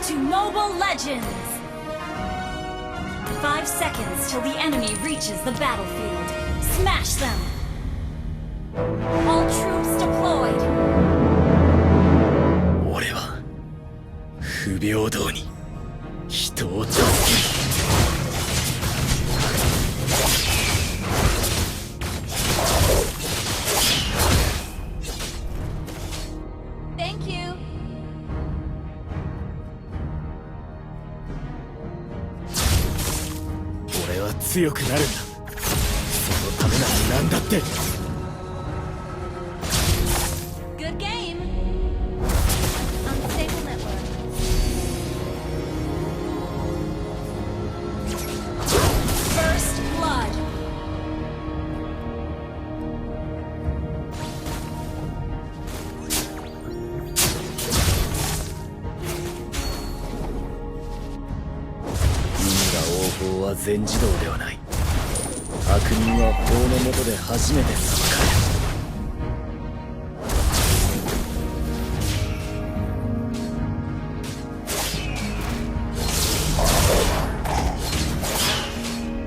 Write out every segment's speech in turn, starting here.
to Mobile Legends! 5 seconds till the enemy reaches the battlefield. Smash them! All troops deployed! 俺は不平等に人を助ける。Thank you! 俺は強くなるんだ。そのためなら何だって。Good game! Unstable network. First blood. 因果応報は全自動ではない。悪人は法の下で初めて裁かれる。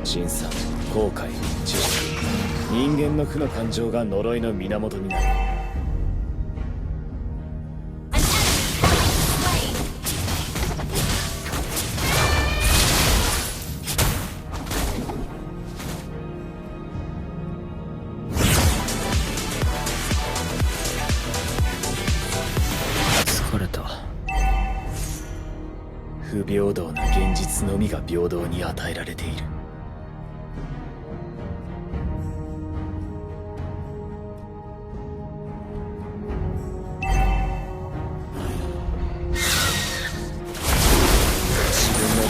審査、後悔、知識、人間の負の感情が呪いの源になる。疲れた。不平等な現実のみが平等に与えられている。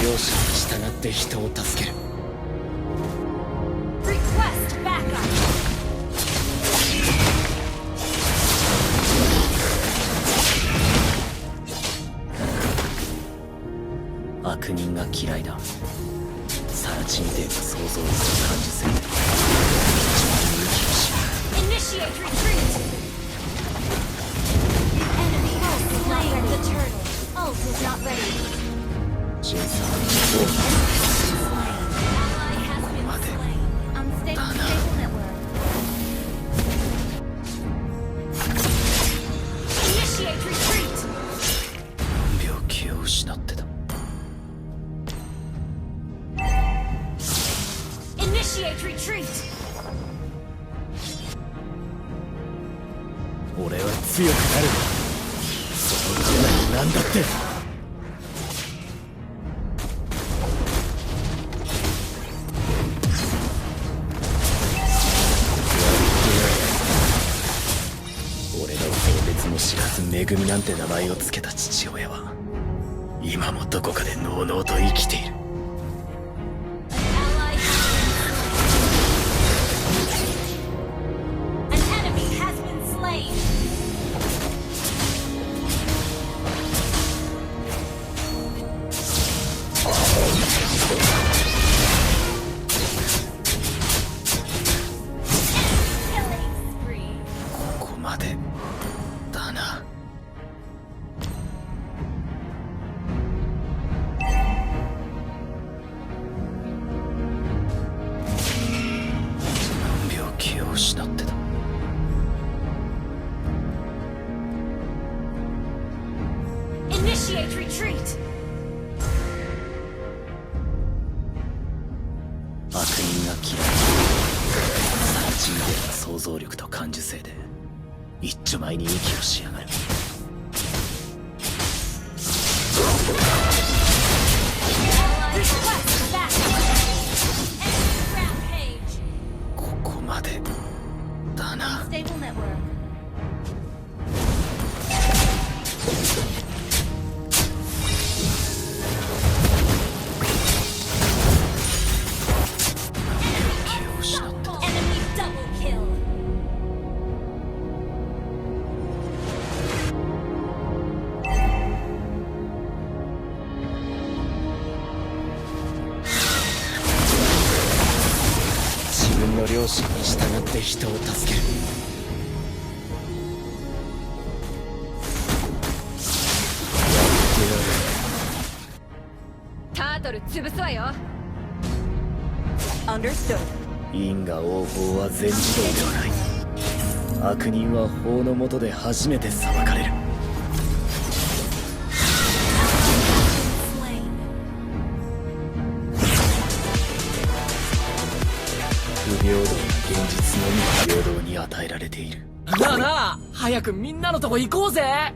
両親に従って人を助ける。Request backup! 悪人が嫌いだ。サラチン帝が想像する感受性で一番に息をし Initiate retreat! Enemy has slain the turtle. Ult is not ready. 審査、Ally has been slain. Unstable network. Initiate retreat! 病気を失ってた。Initiate retreat! 俺は強くなる。そのためなら何だって。俺の性別も知らずめぐみなんて名前をつけた父親は今もどこかでのうのうと生きている。 An enemy has been slain. Killing spree. ここまでだな。病気を失ってた。Initiate retreat. 悪人が嫌い。サラチン帝の想像力と感受性で一丁前に息をしやがる。 Request backup. Enemy rampage. ここまでだな。 Stable network. Enemy double kill. 自分の両親に従って人を助ける。やってやる。トル潰すわよ。 Understood. 因果応報は全自動ではない。悪人は法の下で初めて裁かれる。 Slain. 不平等な現実のみ平等に与えられている。なあなあ、早くみんなのとこ行こうぜ。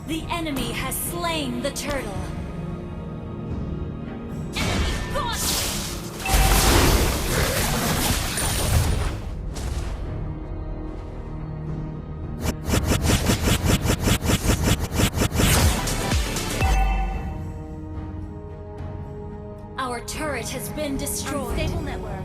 The enemy has slain the turtle. Enemy gone! Our turret has been destroyed. Unstable network.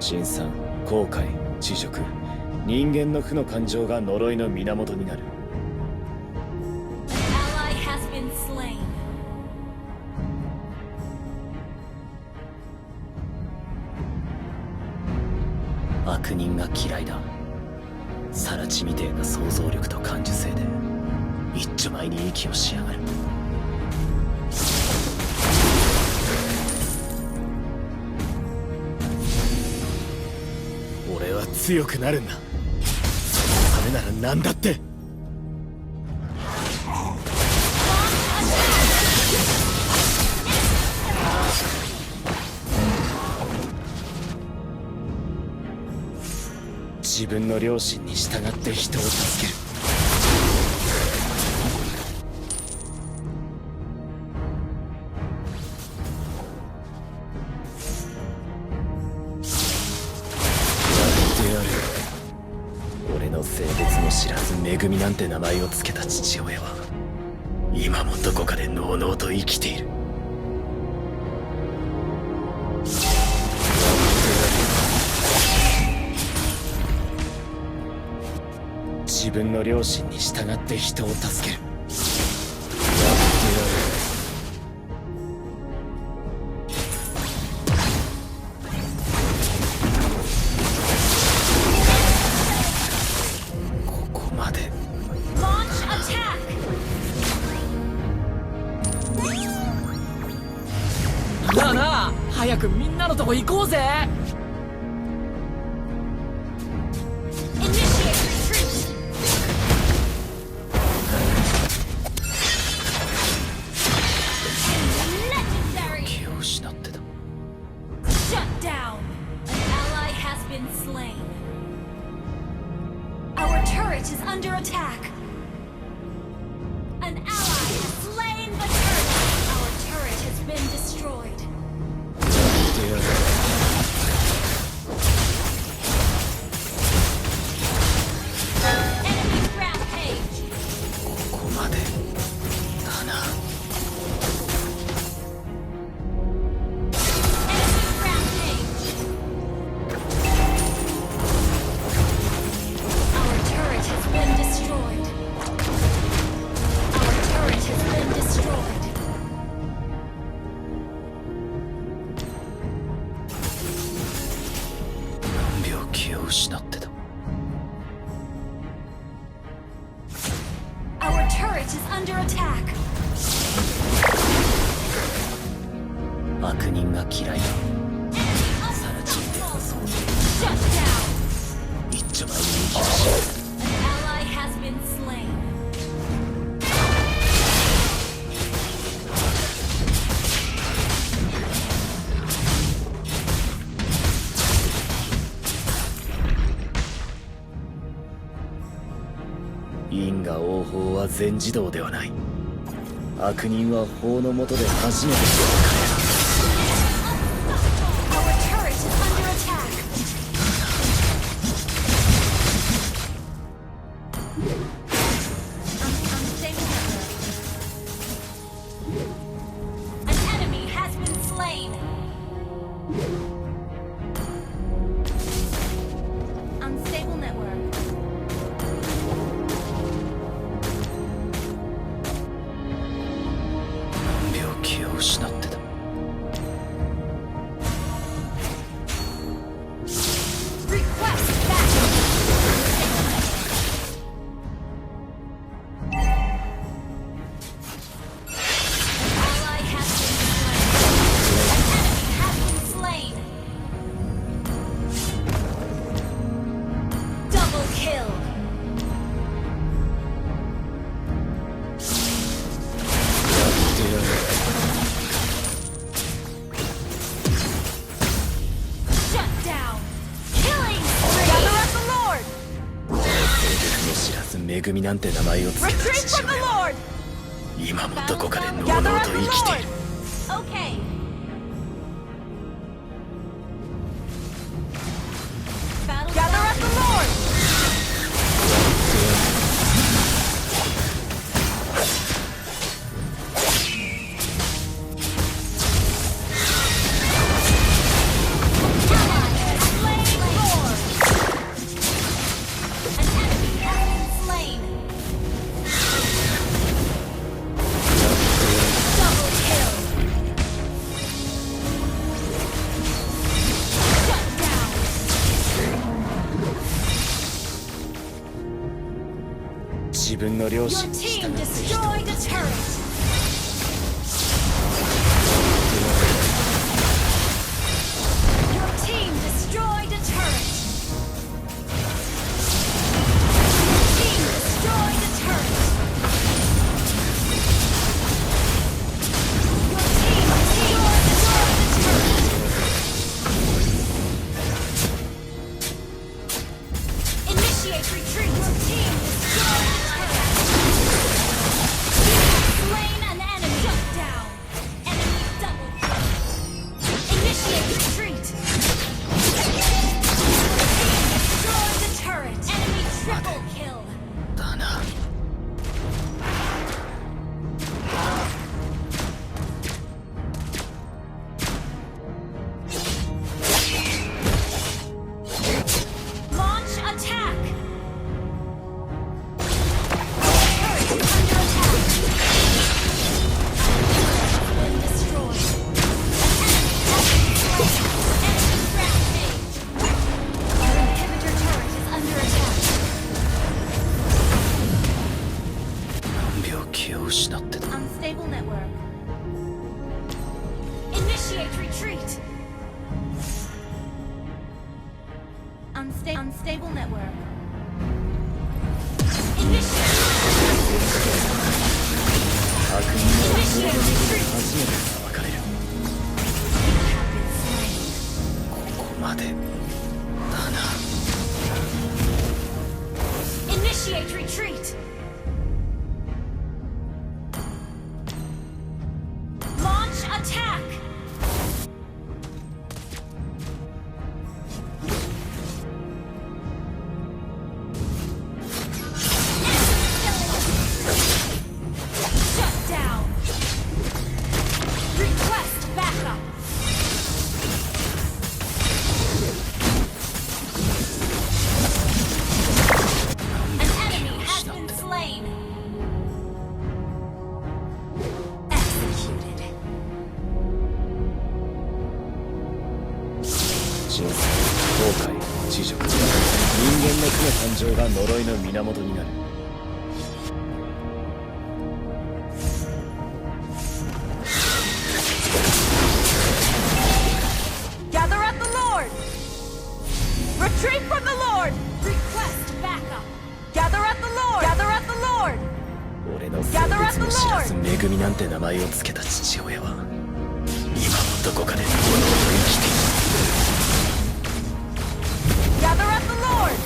辛酸、後悔、恥辱、人間の負の感情が呪いの源になる。 An ally has been slain. 悪人が嫌いだ。サラチみてえな想像力と感受性で一丁前に息をしやがる。俺は強くなるんだ。そのためなら何だって。自分の良心に従って人を助ける。やってやる。俺の性別も知らず恵みなんて名前を付けた父親は今もどこかでのうのうと生きている。自分の良心に従って人を助ける。やってやる。ここまで。 Launch attack! なあなあ、早くみんなのとこ行こうぜ。 Initiate retreat! Legendary! 気を失ってた。 Shut down! An ally has been slain. Our turret is under attack. An ally has slain the turret. Our turret has been destroyed. やってやる。 Enemy rampage. ここまでだな。 Enemy rampage. Our turret has been destroyed. Our turret has been destroyed. 何秒気を失ってた。 Our turret is under attack. 悪人が嫌いだ。 Enemy サラチみてえな想像。 shut down. 一丁前に息をしやがる。 An ally has been slain.「因果応報は全自動ではない。悪人は法の下で初めて裁かれる。 Our turret is under attack. Unstable network. An enemy has been slain. Unstable network. 何秒気を恵みなんて名前を付けた Retreat 父 from the 親は Lord! 今もどこかでのう Gather のう at と the 生きてい Lord! る。 Okay. Battle Gather at the Lord! An enemy has been slain. 自分の両 Your 親に従 team って人を destroyed a turret. Your team destroyed a turret. Your team destroyed a turret. Your team destroyed a turret. Initiate retreat. Your team destroyed a turret. Slain an enemy. Shut down. Enemy double kill. Initiate retreat. Destroy the turret. Enemy triple kill. だな。Launch attack. Turret is under attack. Been destroyed. Enemy rampage. Our inhibitor turret is under attack. 何秒気を失ってた。 Unstable network. Initiate retreat. Unstable network. Initiate. 悪人の Initiate retreat. 初めて裁かれる。 Have been slain. ここまでだな。 Initiate retreat. Launch attack. Shut down. Request backup. An enemy has been slain. Executed. 人生、後悔、自辱、人間の負の誕生が呪いの源になる。 Gather at the Lord! Retreat from the Lord! Request backup. Gather at the Lord! Gather at the Lord! 俺の性別も知らず恵みなんて名前を付けた父親は今もどこかでのうのうと生きている。 Gather at the Lord!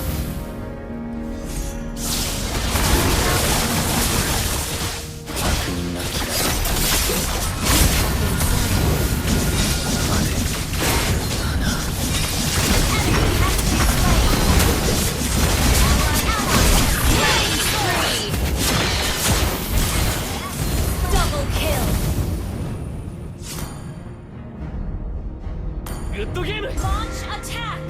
Double kill. グッドゲーム。 Launch attack.